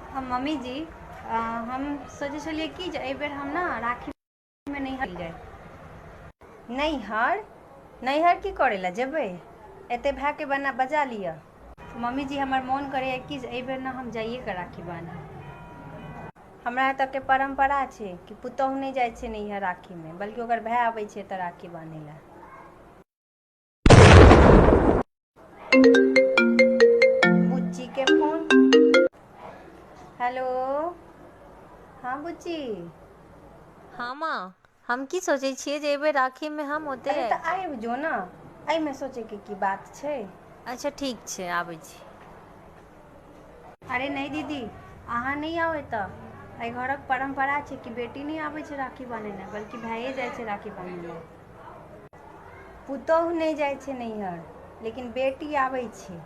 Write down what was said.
हम मम्मी जी, हम सोचै छलियै कि जे एहिबेर हम ने राखीमे नैहर जाय। नैहर? नैहर की करै लए जेबै? एतै भायके बना बजा लिअ। मम्मी जी, हमर मोन करैए कि जे एहिबेर ने हम जाइए कऽ राखी बान्हब। हमरा एतऽके परम्परा छै कि पुतोहु नहि जाइ छै नैहर राखीमे, बल्कि ओकर भाय अबै छै एतऽ राखी बान्है लए। बुच्चीके फोन। हेलो, हँ बुच्ची। हँ माँ, हम की सोचै छियै जे एहिबेर राखीमे हम ओतहि अरे आबि तऽ जायब। आबि जो ने, एहिमे सोचैके की बात छै। अच्छा ठीक छै, आबै छी। अरे नहि दीदी, अहाँ नहि आउ एतऽ। एहि घरक परम्परा छै कि बेटी नहि आबै छै राखी बान्है लए, बल्कि भाइए जाइ छै राखी बान्है लए। पुतोहु नहि जाइ छै नैहर, लेकिन बेटी आबै छै।